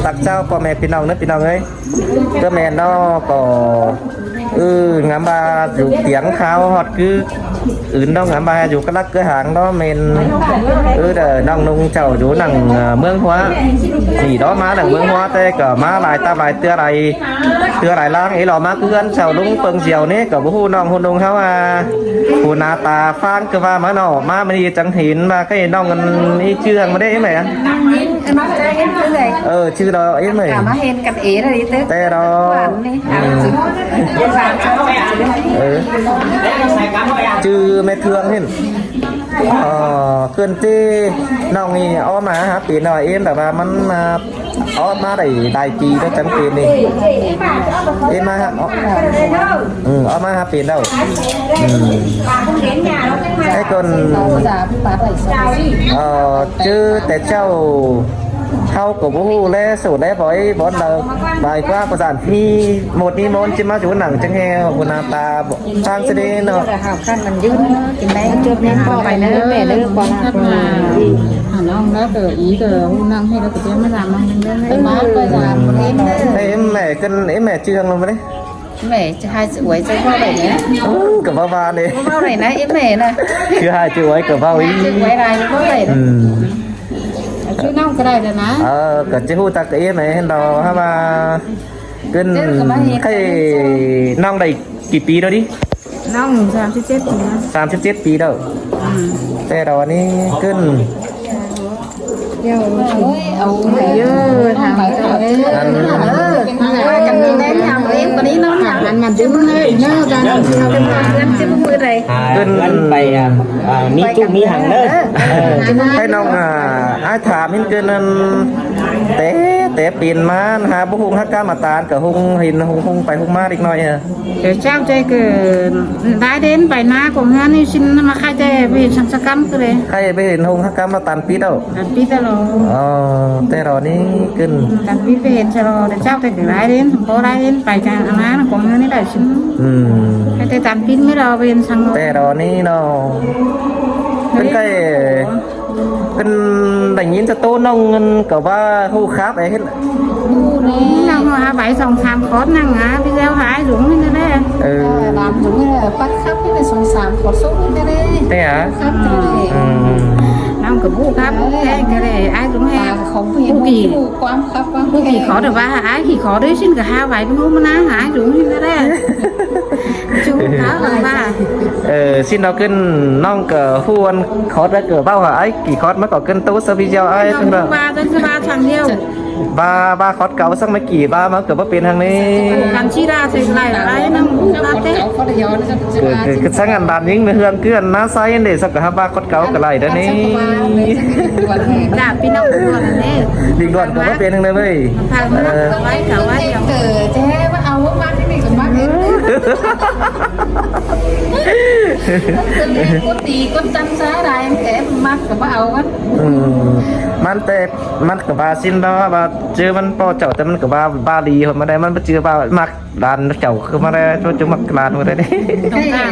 ຮັກເຈົ້າພໍ່ແມ່ພີ່ນ້ອງເດີພີ່ນ້ອງເອີຍ ກໍແມ່ນເນາະ ກໍ ເອີ ງາມວ່າຢູ່ຕຽງຂາວຮອດຄືອື່ນເນາະ ງາມວ່າຢູ່ກະລັກເກືອຫາງເນາະ ແມ່ນ ເອີ ເດີ ນ້ອງນຸ່ງເຈົ້າຢູ່ນຳ ເອີ ເມືອງຫົວ ນີ້ເນາະ ມານຳເມືອງຫົວ ແຕ່ກໍມາຫຼາຍຕາຫຼາຍເທື່ອຫຼາຍ ເທື່ອຫຼາຍລາງ ເອີ ເລາະມາເຮືອນເຈົ້າລຸງເປິງສຽວນີ້ ກໍບໍ່ຮູ້ນ້ອງຫົວໜຸ່ງເຮົາວ່າ ຜູ້ໜ້າຕາຟາງຄືວ່າມາເນາະ ມາມື້ນີ້ຈັ່ງເຫັນວ່າ ໃກ້ນ້ອງອັນນີ້ເຈື່ອງມາເດ້ແມ່ ເອີ ຊື່ດອກເອີຍແມ່ ກະມາເຫັນກັນເອງເລີຍເດີ ແຕ່ດອກ ອືມ ເອີ ຊື່ແມ່ເທືອງເຫັນ ເອີ ເກີນທີ່ນ້ອງນີ້ອອກມາຫາປີເນາະ ເອັນແບບວ່າມັນ ອອກມາໄດ້ຫຼາຍປີແລ້ວ ຈັ່ງເປັນນີ້ ເອັນມາ ອືມ ອອກມາຫາປີແລ້ວ ອືມ ໄອ້ຄົນ ເອີ ຈື່ແຕ່ເຈົ້າ ເຮົາກໍບໍ່ຮູ້ແລະ ໂສດແລ ບໍ່ ບ່ອນເຮົາ ບາຍກວ່າປະສານ ມີໂມດມີໂມນ ຊິມາຢູ່ໜັງຈັ່ງແຮວ ໜ້າຕາ ທາງສະເດເນາະ ຄັນມັນຢືນເນາະ ກິນໄດ້ ຈຸດນີ້ພໍໄປເດີແມ່ເດີ ບໍ່ລະ ຫານ້ອງແລ້ວກໍອີກກໍຮູ້ນັ່ງໃຫ້ ແລ້ວກໍເຕຍມາຖາມນ້ອງເດີ ເອີ ມາໄປຖາມເອງເດີ ເອີ ແມ່ຂຶ້ນ ເອີ ແມ່ຈື່ຫຍັງລົງມາເດ້ ແມ່ຈະໃຫ້ອວຍ ຈະເວົ້າໄດ້ນະ ອືມ ກໍເວົ້າວ່າເດ້ ເວົ້າໄດ້ນະ ເອີ ແມ່ນະ ຄືໃຫ້ຈະອວຍກໍເວົ້າອີກ ໃຫ້ຈະອວຍຫຼາຍ ເວົ້າໄດ້ນະ ອືມ ຊື່ນ້ອງກໍໄດ້ແລ້ວນະ ເອີ ກໍຈະຮູ້ຈັກເອແມ່ເຫັນດອກ ເຮົາວ່າ ເກີນ ໃຫ້ນ້ອງໄດ້ ກີ່ປີແລ້ວດິ? ນ້ອງສາມສິບເຈັດປີແລ້ວ ສາມສິບເຈັດປີແລ້ວ ອືມ ແຕ່ດອກນີ້ເກີນ ເອີ ເອົາເດີ ທາງເຈົ້າເອີຍ ອັນ ເອີ ກັນແມ່ນທຳເອງປານນີ້ເນາະ ອັນມັນດຶງເລີຍເນາະ ການເຮືອນຊິບໍ່ມື້ໃດ ເພິ່ນໄປ ອ່າ ມີຈຸມີຫັງເດີ ເອີ ໃຫ້ນ້ອງ ອ່າ ອ້າຍຖາມເຫັນເກີນນັ້ນ ແຕ່ ແຕ່ເປັນມາຫາບໍ່ຮຸ່ງຮັກກາມາຕານ ກໍຮຸ່ງເຫັນຮຸ່ງໄປຮຸ່ງມາເລັກນ້ອຍ ເອີ ແຕ່ເຈົ້າໃຈເກີນ ໄດ້ເດ້ນໄປນາຂອງເຮືອນນີ້ຊິນມາຂາຍແຕ່ເວນສັງສະກຳຄືເດ ໃຄໄປເຫັນໂຮງຮັກກຳລະຕັນປິດເອົາ ຕັນປິດຕະຫຼອດ ອໍ ແຕ່ລະນີ້ຂຶ້ນ ຕັນປິດໄປເຫັນຊະລອ ແຕ່ເຈົ້າແຕ່ກໍໄດ້ເດ້ນ ພໍໄດ້ເດ້ນໄປຈາກອານາຂອງເຮືອນນີ້ໄດ້ຊິນ ອືມ ໃຫ້ແຕ່ຕັນປິດມີລອໄປເຫັນສັງ ແຕ່ລະນີ້ເນາະ ເປັນໄຄ ເພິ່ນໄດ້ຍິນແຕ່ໂຕນ້ອງເງິນກໍວ່າຮູ້ຄັບ ໄອ້ເຫັນ ນ້ອງເອົາໄປສອງສາມຂອດນັ່ງຫາ ພີ່ແລ້ວຫາອ້າຍຫຼົງນີ້ແຫຼະ ເອີ ຫຼານຫຼົງນີ້ແຫຼະ ປັກຄັບໄປສອງສາມຂອດສົ່ງນີ້ແຫຼະ ແຕ່ຫາ ຄັບນີ້ ອືມ ນ້ອງກໍຮູ້ຄັບແທ້ກໍໄດ້ ອ້າຍຫຼົງແທ້ ຂອງຜູ້ຍິງຮູ້ຄວາມຄັບວ່າ ຜູ້ຂີ້ຂໍດວ່າ ອ້າຍຂີ້ຂໍດ້ວຍຊິນກໍຫາໄວ້ເພິ່ນຮູ້ມານາ ຫາອ້າຍຫຼົງນີ້ແຫຼະ ຈູເຂົາວ່າ ເອີ ຊິນເອົາຂຶ້ນ ນ້ອງກໍຮູ້ອັນຄອດແລ້ວກໍເວົ້າຫາອ້າຍ ກີ່ຄອດມັນກໍຂຶ້ນໂຕຊະພີ່ເຈົ້າອ້າຍ ນ້ອງວ່າຈັງຊິວ່າທາງດຽວ ວ່າ ວ່າຄອດເກົ່າສັກມາກີ່ ວ່າມັນກໍບໍ່ເປັນທາງນີ້ ກັນຊິລາໃສ່ໄຫຼໄຫຼນຳລາວເຕະ ຄື ຄື ຄືສັງອັນດານຍິງໃນເຮືອນ ຄືອັນໜ້າໃສເດ້ ສັກກໍຫາວ່າຄອດເກົ່າກໍໄຫຼເດ້ນີ້ ຈ້າ ພີ່ນ້ອງ ເດ້ ດິງດ່ວນກໍບໍ່ເປັນທາງໃດເວີຍ ເອີ ເກີດແທ້ວ່າເອົາມາທີ່ນີ້ກໍມາເອງ ຄົນດີຄົນຕັນຊາຫຼາຍແທ້ ມັກກໍບໍ່ເອົາມັນ ອືມ ມັນແຕ່ ມັນກໍວ່າຊິນດອກ ວ່າເຈີມັນພໍ່ເຈົ້າ ແຕ່ມັນກໍວ່າບາລີເພິ່ນມາໄດ້ ມັນບໍ່ເຈີວ່າມັກຫຼານເຈົ້າຄືມາໄດ້ ເຈົ້າມັກຫຼານມາໄດ້ນີ້ ຕ້ອງການ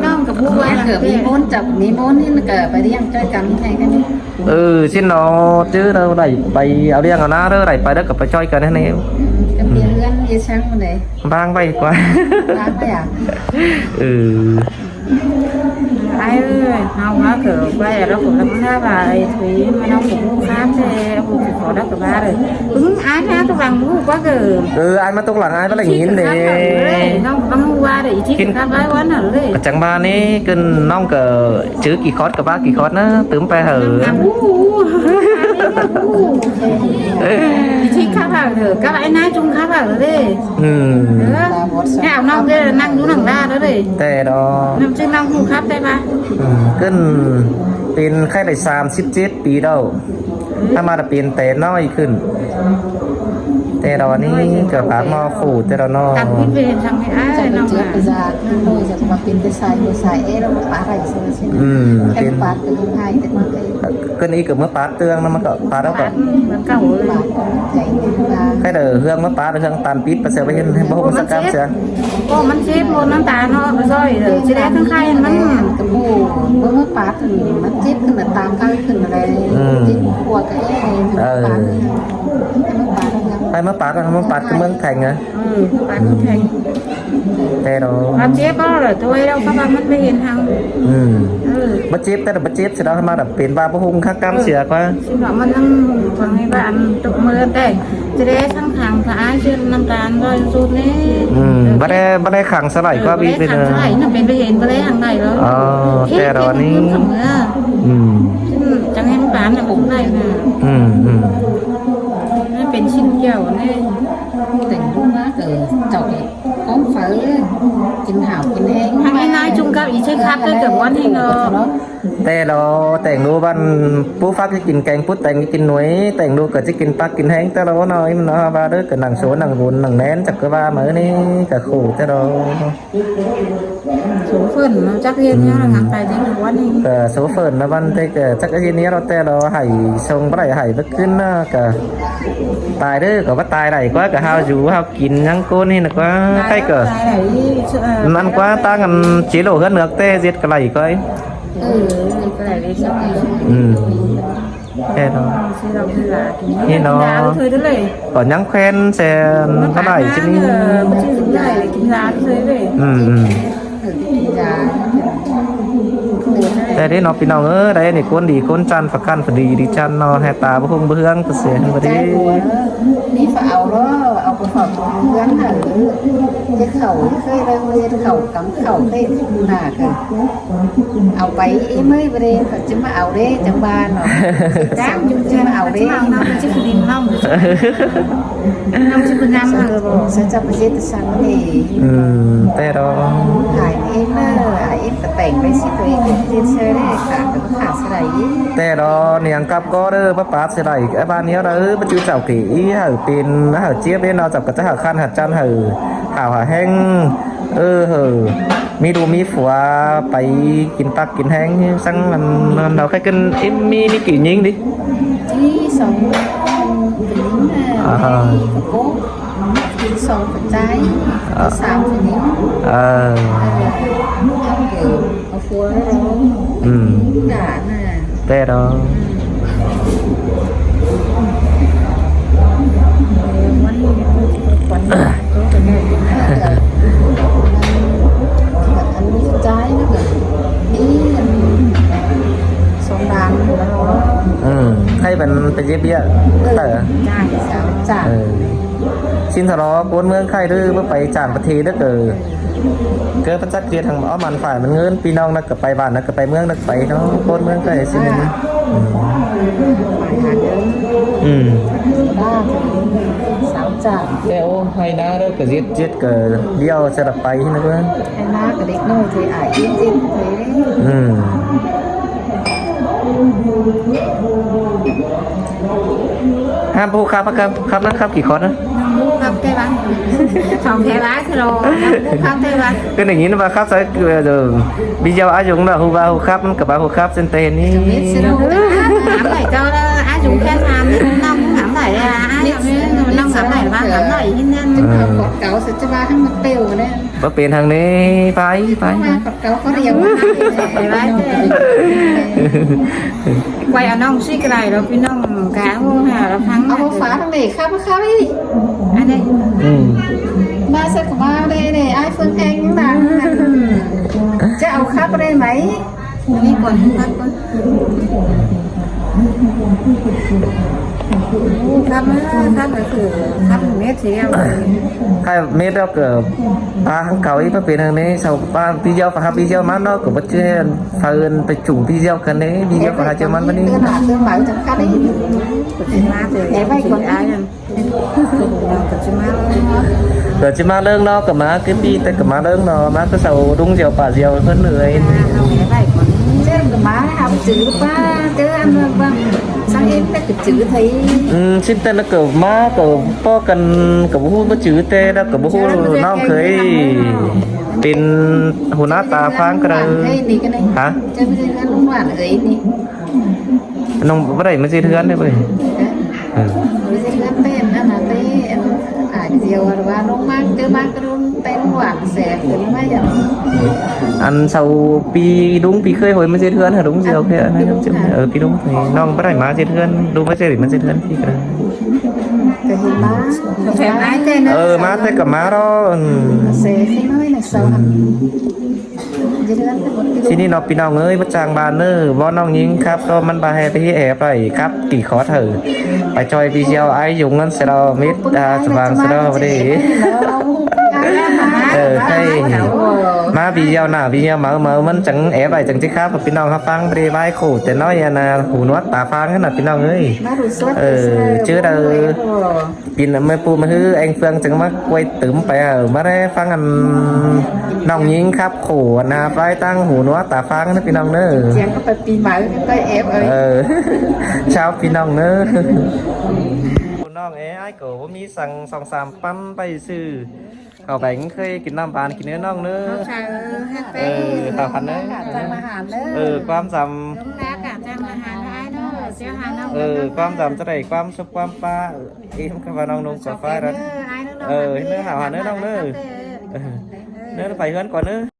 ນ້ອງກໍຮູ້ວ່າເກີດມີມູນ ຈັບມີມູນນີ້ກໍໄປລ້ຽງຊ່ອຍກັນໃຫ້ກັນ ເອີ ຊິນເນາະ ເຈີເດີ ໄດ້ໄປເອົາລ້ຽງເອົານາເດີ ໄດ້ໄປແລ້ວກໍໄປຊ່ອຍກັນໃຫ້ແນ່ ອືມ ກໍມີເຮືອນມີຊ່າງໃດ ວາງໄວ້ດີກວ່າ ວາງໄວ້ອະ ເອີ ອ້າຍເອີຍ ເຮົາມາເກີດໄປແລ້ວກໍລຳລາບາຍ ຄືມານຳຜູ້ຄ້າແທ້ ຜູ້ຂໍດັກກະບາເດີ ອືມ ອ້າຍມາຕົກຫຼັງຮູ້ວ່າເກີດ ເອີ ອ້າຍມາຕົກຫຼັງ ອ້າຍບໍ່ໄດ້ຍິນເດ້ ນ້ອງຕ້ອງຮູ້ວ່າເດີ ອີກທີກັບອ້າຍວັນນັ້ນເລີຍ ກະຈັ່ງວ່ານີ້ ກຶນນ້ອງກໍຈື່ກີ່ຄອດກໍວ່າກີ່ຄອດນະ ຕື່ມໄປເຫີ ກະຮູ້ ອີກທີກັບເຮີ ກັບອ້າຍນາຈຸງຄັບເຮີເດ້ ອືມ ເອີ ແລ້ວນ້ອງເດີ ນັ່ງຢູ່ນັ່ງລາເດີ ແຕ່ດອກ ນ້ອງຈຶ່ງນັ່ງຮູ້ຄັບໄດ້ມາ ອືມ ຂຶ້ນເປັນໄຂ້ໄດ້ສາມສິບເຈັດປີແລ້ວ ຖ້າມາລະເປັນແຕ່ນ້ອຍຂຶ້ນ ແຕ່ດອກນີ້ກໍປາກໝໍ້ຄູ່ແຕ່ດອກເນາະ ຕັດພິດເວນທາງໃຫ້ອ້າຍນ້ອງ ອືມ ເປັນ ເກີນອີກກໍເມືອປາດເລື່ອງນຳ ມັນກໍປາດແລ້ວກໍ ປາດເລື່ອງເກົ່າ ໃຫ້ເດີເຮືອງມາປາດເຮືອງຕັນປິດ ປະເສໄປເຫັນໃຫ້ບໍ່ຮູ້ສັກກັບເສຍ ກໍມັນເຈັບໝົດນ້ຳຕາເນາະ ໄປຊ່ອຍເດີ ຊິໄດ້ທັງໄຂ້ມັນ ກໍບໍ່ ບໍ່ມາປາດ ມັນເຈັບຂຶ້ນ ຕາມໄຂ້ຂຶ້ນ ອືມ ເຈັບປວດກໍເອ ເອີ ປາດ ໃຜມາປາດ ມາປາດກັບເມືອງແຂງເນາະ. ເອີ ປາດເມືອງແຂງ. ແຕ່ດອກ ວ່າເຈັບບໍ່ລະ ໂຕຍແລ້ວ ເຂົາວ່າມັນໄປເຫັນເຮົາ. ອືມ ເອີ ບໍ່ເຈັບ ແຕ່ວ່າບໍ່ເຈັບຊິດອກ ມາແບບເປັນວ່າບໍ່ຮຸ່ງຄັກກຳເສຍກວ່າ. ຊິວ່າມັນຍັງຟັງໃຫ້ວ່າອັນຕົກເມີແຕ່ ຈະໄດ້ທັງຂັງສະອາຍເຊັ່ນນ້ຳຕານກໍສຸດນີ້. ອືມ ບໍ່ໄດ້ ບໍ່ໄດ້ຂັງສະໄຫຼກວ່າ ເອີ ບໍ່ໄດ້ຂັງສະໄຫຼນະ ເປັນໄປເຫັນບໍ່ໄດ້ທາງໃດເລີຍ. ອໍ ແຕ່ດອກນີ້ ອືມ ອືມ ຈັງເຫັນປານນະບໍ່ໄດ້ນະ. ອືມ ອືມ ມັນເປັນຊິ້ນກ່ຽວແນ່. ແຕ່ງດູມາກໍເຈົ້າກໍ ຂອງໄຟ ກິນຫາວກິນແຮງ ທາງນີ້ນາຍຈຸງກັບອີເຊຄັບ ແຕ່ວ່ານີ້ເນາະ ແຕ່ລາວແຕ່ງດູບ້ານ ປູຝັກຈະກິນແກງ ປູແຕງຈະກິນໜ່ວຍ ແຕ່ງດູກໍຈະກິນປັກກິນແຮງ ແຕ່ລາວເນາະ ມັນເນາະ ວ່າເດີ ກໍນັ່ງໂຊນັ່ງໂດນນັ່ງແໜ້ນ ຈັກຄືວ່າມື້ນີ້ກໍໂຄແຕ່ລາວ. ໂຊເຟີນເນາະ ຈັກເຮັດຫຍັງ ອືມ ຫາໄປແຕ່ລາວນີ້ ກໍໂຊເຟີນລະວັນແຕ່ກໍຈັກເຮັດແນວໃດ ແຕ່ລາວໃຫ້ສົ່ງບໍ່ໄດ້ ໃຫ້ບໍ່ຄືນນະ ກໍ ຕາຍເດີ ກໍວ່າຕາຍໄດ້ກວ່າ ກໍເຮົາຢູ່ເຮົາກິນຫຍັງໂກນນີ້ນະກວ່າ ໃກ້ກໍ ນັ້ນກວ່າ ຕ່າງກັນເຈໂລເຮືອນເໜືອກແຕ່ເຈັດກະໄລກວ່າ. ເອີ ກະໄລໄດ້ສັກ ອືມ ແນ່ນອນ ຊິລອງເວລາກິນ ນີ້ເນາະ ກິນຢາເລີຍເລີຍ ກໍຍັງແຂວນແສນກໍໄດ້ຊິນີ້ ເອີ ບໍ່ຊິໄດ້ກິນຢາເລີຍເລີຍ. ອືມ ແຕ່ເດ້ເນາະ ພີ່ນ້ອງເອີຍ ໄດ້ນີ້ຄົນດີຄົນຈັນ ປະກັນພໍດີດີຈັນເນາະ ແຮດຕາບໍ່ຮຸ່ງບໍ່ເຮືອງ ກະເສຍບໍ່ດີ ນີ້ຝາກເອົາເນາະ ເອົາໄປຝາກຄົນເຮືອນຫັ້ນ ເຮັດເຂົ້າເຄີຍໄດ້ ເຮັດເຂົ້າກຳເຂົ້າເຄີຍໜ້າກະ ເອົາໄປອີເມີຍບໍ່ໄດ້ ເຂົາຈະມາເອົາເດ້ ຈັ່ງວ່າເນາະ ຈ້າງຈຸງຈະມາເອົາເດ້ ເຮົາຊິຜູ້ດິນເຮົາ ເຮົາຊິຜູ້ນຳເຮົາບໍ່ ເຂົາເຈົ້າປະເທດ ອືມ ແຕ່ດອກ ຂາຍເອງເດີ ຂາຍເອງກະແຕ່ງໄປຊິໂຕເອງເຮັດເຊີເດ້ ຂາຍກະຂາຍສະໄດ ແຕ່ດອກ ນຽງກັບກໍເດີ ປະປາດສະໄດ ອາ ບ້ານນີ້ເດີ ປະຈຸເຈົ້າເກອີ ໃຫ້ເປັນ ໃຫ້ເຈັບເດ້ເນາະ ເຈົ້າກະຈະຫາຄັນຫາຈັນ ໃຫ້ຫາວຫາແຮງ ເອີ ເຮີ ມີດູມີຜົວ ໄປກິນຕັກກິນແຮງ ສັງ ອັນ ອັນ ເຮົາໃຫ້ກັນ ເອີ ມີ ມີກີ່ຍິງຕິ ມີສອງ ອາ ສອງກະຈາຍ ສາມຜູ້ຍິງ ເອີ ເອີ ເອົາຜົວແລ້ວເນາະ ອືມ ຫຼານນະ ແຕ່ດອກ ເອີ ມັນມີຂວັນໂຕກະແມ່ນ ອັນນີ້ຈ່າຍນະ ມີອັນສອງລ້ານແລ້ວເນາະ ອືມ ໃຫ້ມັນໄປເຮັດວຽກ ເອີ ເອີ ຈ່າຍສາມ ເອີ ຊິນທະລອ ຄົນເມືອງໄຄເດີ ບໍ່ໄປຕ່າງປະເທດເດີ ເກີ ເກີປະຈັກເຂດທາງອ້ອມອັນຝ່າຍມັນເງິນ ພີ່ນ້ອງນະກະໄປ ບ້ານນະກະໄປ ເມືອງນະກະໄປເນາະ ຄົນເມືອງໄຄຊິແມ່ນ ອືມ ອືມ ສາວຈາກ ແຕ່ໂອ້ ໄຮ່ນາເດີກະເຈັດ ເຈັດກະລ້ຽວສະດັບໄປນະເບິ່ງ ໄຮ່ນາກະເດັກນ້ອຍເທອາຍເຈັດເຈັດເທ ອືມ ຫ້າມຜູ້ຂັບ ຂັບ ຂັບນະ ຂັບຂີ່ຄອນນະ ນັ່ງຜູ້ຂັບແຕ່ວ່າ ຂອງແທ້ຫຼາຍ ໂລ ນັ່ງຜູ້ຂັບແຕ່ວ່າ ກໍໄດ້ຍິນວ່າຂັບໃສ່ ເອີ ບິເຈົ້າອາຍຸງນະ ຮູ້ວ່າຜູ້ຂັບມັນກະວ່າຜູ້ຂັບເສັ້ນເຕນີ້ ກະມິດຊິໂລ ຖາມໄດ້ເຈົ້າລະ ອາຍຸງແຄ່ຖາມນີ້ ນ້ອງຖາມໄດ້ອະ ອາຍຸງນ້ອງຖາມໄດ້ວ່າຖາມໄດ້ຍິນນັ້ນ ເອີ ເຂົາເກົ່າຊິຈະວ່າໃຫ້ມັນເປີວແລ້ວ ບໍ່ເປັນຫຍັງເດ້ ໄປ ໄປ ເຂົາເກົ່າເຂົາລຽວ ໄປ ໄປ ໄປເອົານ້ອງຊິກະໄດ້ດອກ ພີ່ນ້ອງກະໂທຫາລາວຟັງ ເອົາມາຝາກທາງນີ້ ຂັບມາຂັບອີກ ອັນນີ້ ອືມ ມາເສັດກະມາເດ້ ເດ້ ອ້າຍເຟືອງແອງຍັງດັງ ຈະເອົາຂັບໄດ້ໄໝ ອັນນີ້ກ່ອນ ຂັບກ່ອນ ຂັບມາ ຂັບກໍຄືຂັບເມັດຊິແລ້ວ ໃຫ້ເມັດແລ້ວກໍ ປາທາງເກົ່າອີກ ປະເພດທາງນີ້ ຊາວບ້ານພີ່ເຈົ້າ ປະຫາພີ່ເຈົ້າມາເນາະ ກໍບໍ່ເຊື່ອ ເພິ່ນໄປຈູງພີ່ເຈົ້າກັນເດ້ ພີ່ເຈົ້າປະຫາເຈົ້າມາບັດນີ້ ເຕີນຫາເຕີນໄປຈັງຄັນນີ້ ຊິມາເຕີ ແຕ່ໄວ້ກ່ອນ ເກີດຊິມາເລີງເນາະ ກໍມາຄືປີ ແຕ່ກໍມາເລີງເນາະ ມາຄືເຊົາດຸງດຽວປາດດຽວເພິ່ນເອີຍ ເຈົ້າກໍມາຫາຈື່ປາເຈົ້າ ອັນວ່າສັງເອງແຕ່ກໍຈື່ໄທ ອືມ ຊິມແຕ່ລະເກີດມາກໍພໍ້ກັນກໍບໍ່ຮູ້ ບໍ່ຈື່ແຕ່ລະກໍບໍ່ຮູ້ ນ້ອງເຄີຍເປັນຫົວໜ້າຕາຟາງກໍໄດ້ ຮະ ເຈົ້າບໍ່ໄດ້ເຮືອນລຸງຫຼານເອີຍນີ້ ນ້ອງບໍ່ໄດ້ມາຊິເຮືອນເດ້ເວີຍ ເອີ ມາຊິເຮືອນເປັນອັນນັ້ນເດ້ ອາດດຽວວ່າລົງມາເຈີມາກະລຸງ ແຕ່ງຫວານແສບຂຶ້ນມາຫຍັງ ອັນເຊົາປີລຸງປີເຄີຍໂຫຍມາເຮັດເຮືອນຫາລຸງຊິເອົາແຄ່ອັນນັ້ນ ເອີ ປີລຸງ ນ້ອງບໍ່ໄດ້ມາເຮັດເຮືອນ ລຸງມາເຮັດ ມາເຮັດເຮືອນປີກະໄດ້ ມາ ເອີ ມາແຕ່ກໍມາດອກ ອືມ ເສຍນ້ອຍໜ້ອຍສອງ ທີນີ້ເນາະພີ່ນ້ອງເອີຍ ບໍ່ຈ້າງບ້ານເດີ ບໍ່ນ້ອງຍິງຄັບ ກໍມັນບໍ່ແຮໄປເຮັດແອບໄປຄັບ ຕີຂອດເທີ ໄປຈອຍພີ່ຊຽວອ້າຍຢູ່ເງິນເສຍດອກ ມິດ ອ່າ ສະຫວ່າງເສຍດອກ ບໍ່ໄດ້ ເອີ ໃຊ່ ມາພີ່ຊຽວໜ້າ ພີ່ຊຽວເມົາ ເມົາມັນຈັ່ງແອບໄປຈັ່ງຊີ້ຄັບ ພີ່ນ້ອງຮັບຟັງ ບໍ່ໄດ້ໄຫວ້ໂຄ ແຕ່ນ້ອຍອັນນ່າ ຫູໜວດຕາຟາງຫັ້ນນະ ພີ່ນ້ອງເອີຍ ເອີ ຈື່ເດີ ປີນແມ່ປູມາຮືແອງເຟືອງຈຶ່ງມາກວຍຕຶມໄປ ເອີ ມາໄດ້ຟັງອັນ ນ້ອງຍິງຄັບໂຂນນະ ໄປຕັ້ງຫູໜວດຕາຟັງນະ ພີ່ນ້ອງເດີ ສຽງກໍໄປປີໃໝ່ໄປແອບເອີຍ ເອີ ຊາວພີ່ນ້ອງເດີ ນ້ອງເອີຍ ອ້າຍກໍບໍ່ມີສັງສອງສາມປັນໄປຊື້ ເຂົ້າໄປເຄີຍກິນນ້ຳບານກິນເດີນ້ອງເດີ ເອີ ຕາພັນເດີ ເອີ ຄວາມຈຳ ເອີ ຄວາມຈຳຈະໄດ້ຄວາມສຸກຄວາມປາ ເອີ ຄຳວ່ານ້ອງນຸ່ງກໍຟ້າ ເອີ ເດີ ຫາ ຫາເດີນ້ອງເດີ ເດີ ໄປເຮືອນກ່ອນເດີ